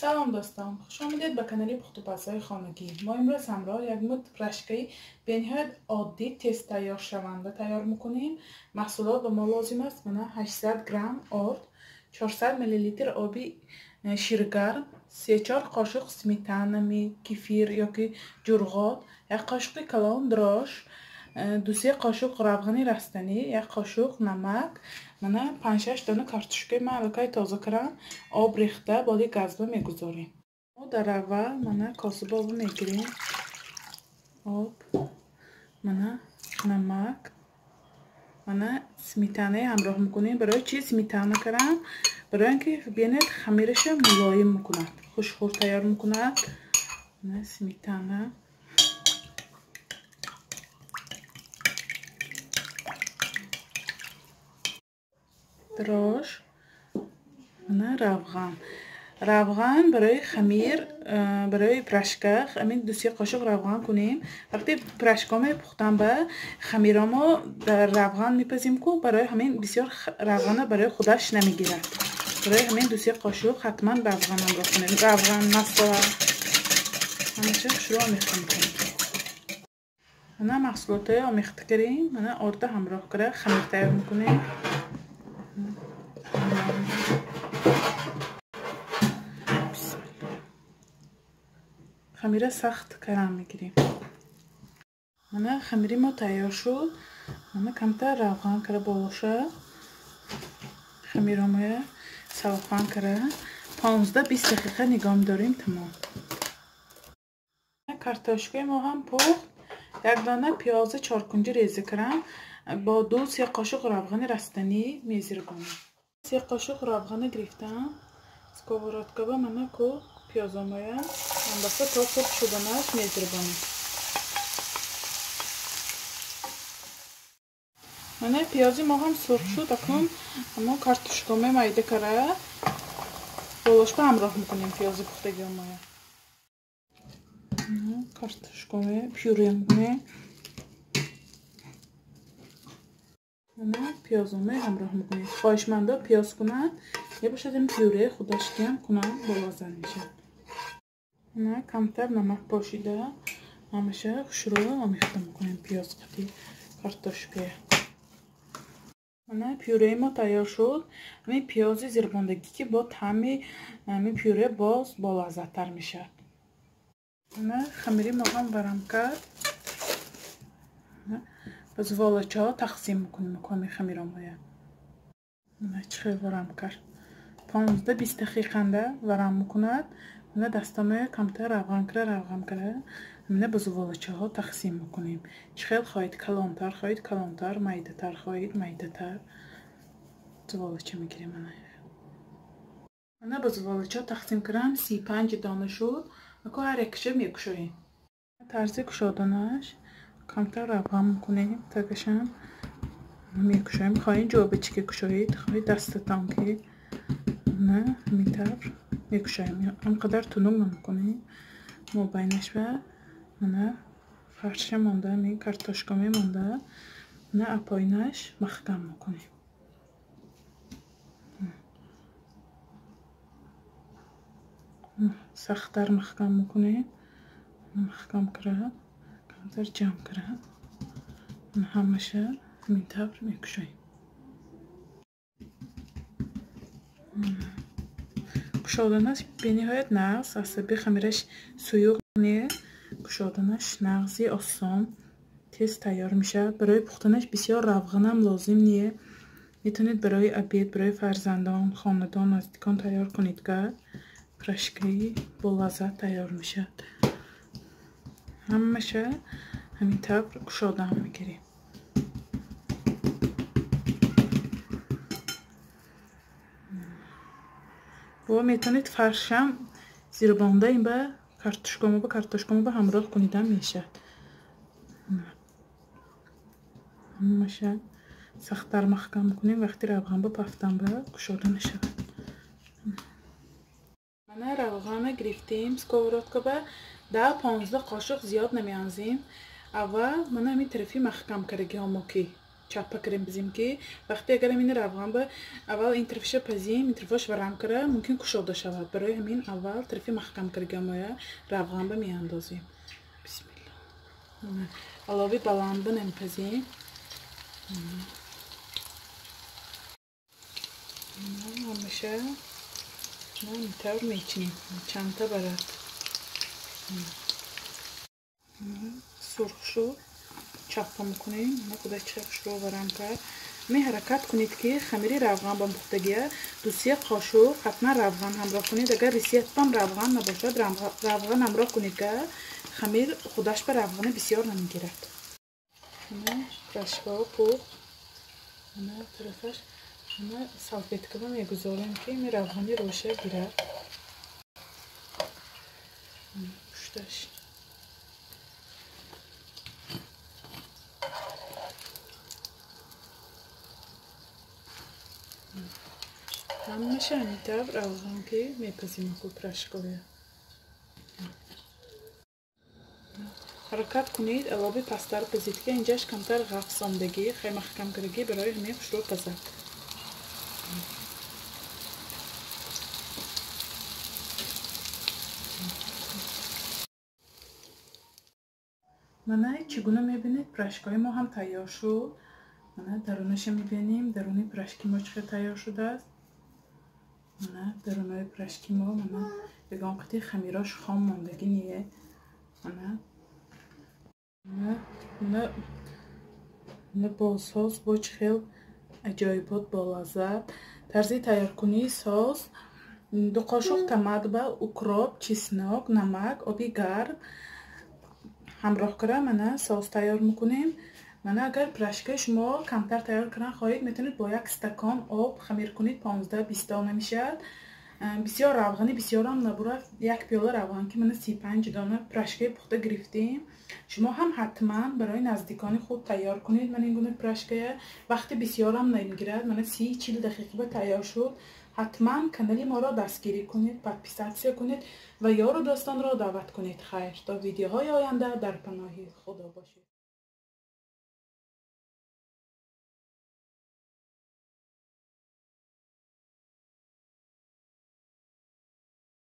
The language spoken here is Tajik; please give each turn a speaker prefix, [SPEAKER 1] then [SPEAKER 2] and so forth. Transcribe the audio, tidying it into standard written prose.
[SPEAKER 1] Салом дӯстон, хуш омадед ба канали пухтупазҳои хонагӣ. Мо имрӯз ҳамроҳ як муд пирожкаи бениҳоят оддӣ, тез тайёршаванда тайёр мекунем. Маҳсулот ба мо лозим аст: мана 800 грамм орд, 400 мл оби ширгарм, 3-4 қошуқ сметанами, кефир ёки ҷурғот, як қошуқи калон дрож, 2-3 қошуқ равғани растанӣ, як қошуқ намак, мана 5-6 дона картошкаи ман аллакай тоза кардам, об рехта боли газба мегузорем. Мо дар аввал мана косаба об мегирем, об, мана намак, мана сметанаи ҳамроҳ мекунем. Барои чи сметана кардам? Барои ин ки бинед хамираша мулоим мекунад, хушхӯр тайёр мекунад. Мана сметана дрож, мана равған. Равған барои хамир, барои пирожка ҳамин 2-3 қошуқ равған кунем. Вақте пирожка мепухтам ба хамиромо дар равған мепазим ку, барои ҳамин бисёр равғана барои худаш намегирад. Барои ҳамин 2-3 қошуқ ҳатман равған ҳамроҳ кунем. Равған, масла ҳамаша хушрӯ омехта мекунем. Мана маҳсулотҳои омехта кардем, мана орда ҳамроҳ карда хамир тайёр мекунем. Хамира сахт карам мегирем. Мана хамири мо тайёр шуд. Мана камтар равған кара болоша хамиромоя салфан кара 15-20 дақиқа нигоҳ медорем, тамом. Картошкаи мо ҳам пухт. Як дона пиёзи чоркунҷа реза кардам, бо 2-3 қошуқ равғани растанӣ мезиргонем. 3 қошуқ равғана гирифтам. Сковородкаба мана ку пиёзомоя ҳамбаста то сурх шуданаш мезирбонем. Мана пиёзи мо ҳам сурх шуд. Акнун мо картошкамо майда кара болошба ҳамроҳ мекунем пиёзи пухтагиомоя. Картошкамо пюре мекунем. Мана пиёзомо ҳамроҳ мекунем. Хоҳишмандо пиёз кунанд, я бошад ин пюре худашкиам кунанд, болаззат мешавад. Мана камтар намак пошида ҳамаша хушрӯ омехта мекунем пиёз қати картошкая. Мана пюреи мо тайёр шуд. Ҳамин пиёзи зирбондагӣ ки бо таъми ҳамин пюре боз болаззаттар мешавад. Мана хамири мо ҳам варам кард. Ба зуволачаҳо тақсим мекунем ҳамин хамиромоя. Мана чӣ хел варам кард. 15-20 дақиқанда варам мекунад. Мана дастомоя камтар равған кара мана ба зуволачаҳо тақсим мекунем. Чӣ хел хоҳед, калонтар хоҳед калонтар, майдатар хоҳед майдатар зуволача мегирем. Мана ба зуволачаҳо тақсим кардам, 35 дона шуд. Ако ҳар якиша мекушоем. Тарзи кушоданаш камтар равған мекунем, тагашам мекушоем. Хоҳед ҷобачика кушоед, хоҳед дастатон ки на ҳамин тавр мекушоем. Он қадар тунук намекунем. Мобайнаш ба мана фарша монда, ҳамин картошка мемонда, мана апоинаш маҳкам мекунем. Сахттар маҳкам мекунем. Маҳкам кара, камтар ҷамъ кара. Ҳамаша ҳамин тавр мекушоем. Кушоданаш бениҳоят нағз, асаби хамираш суюқ не, кушоданаш нағзи осон, тез тайёр мешавад. Барои пухтанаш бисёр равғанам лозим не. Метавонед барои обед, барои фарзандон, хонадон, наздикон тайёр кунед га пирожкаи болаззат тайёр мешавад. Ҳамаша ҳамин тавр кушодан мегирем. Бо метавонед фаршам зирбонда ин ба картошкамо ба ҳамроҳ кунидам мешавад. Ҳамаша сахттар маҳкам мекунем, вақти равған ба пафтан ба кушода нашавад. Мана равғана гирифтем сковородка ба 10-15 қошуқ зиёд намеанзем. Аввал мана ҳамин тарафи маҳкам кардагиҳомо ки чапа кардем бизем ки вақте агар ҳамин равған ба аввал ин тарафиша пазим, ин тарафаш варам кара мумкин кушода шавад. Барои ҳамин аввал тарафи маҳкам кардагамоя равған ба меандозем. Бисмилла. Алови баланд ба намепазем. Ҳамаша интавр мечинем. Чандта барад. Сурх шуд. Чапа мекунем. Худаш чӣ хушрӯ варам кард. Ҳаракат кунед ки хамири равған ба пухтагия 2-3 қошуқ ҳатман равған ҳамроҳ кунед. Агар ресептам равған набошад, равған ҳамроҳ кунед ки хамир худаш ба равғани бисёр намегирад. Пирожкаҳо пухт. Тарафаш салфетка мегузорем ки равғани роша гирад. Пушташ. Ҳамаша ҳамин тавр равған ки мепазим пирожкаҳоя. Ҳаракат кунед алови пасттар пазид ки инҷаш камтар ғафс омдагӣ, хеле маҳкам кардагӣ барои ҳамин хушрӯ пазад. Мана чӣ гуна мебинед, пирожкаҳои мо ҳам тайёр шуд. Мана дарунаша мебинем, даруни пирожки мо чӣ хел тайёр шудааст. Мана дарунаи пирожки мо, мана ягон қити хамирош хом мондагӣ не. Мана мана бо сос бо чӣ хел аҷоибот болаззат. Тарзи тайёркунии сос: 2 қошуқ томат ба укроп, чеснок, намак, оби гарм ҳамроҳ кара мана сос тайёр мекунем. Мана агар пирожкаи шумо камтар тайёр кардан хоҳед, метавонед бо 1 стакон об хамир кунед, 15-20 дона мешавад. Бисёр равғани бисёрам набурад, 1 пиёла равған ки мана 35 дона пирожкаи пухта гирифтем. Шумо ҳам ҳатман барои наздикони худ тайёр кунед. Мана ин гуна пирожкая вақти бисёрам намегирад, мана 30-40 дақиқа ба тайёр шуд. Ҳатман канали моро дастгирӣ кунед, подписатсия кунед ва ёру дӯстонро даъват кунед. Хайр, то видеоҳои оянда дар паноҳи Худо бошед.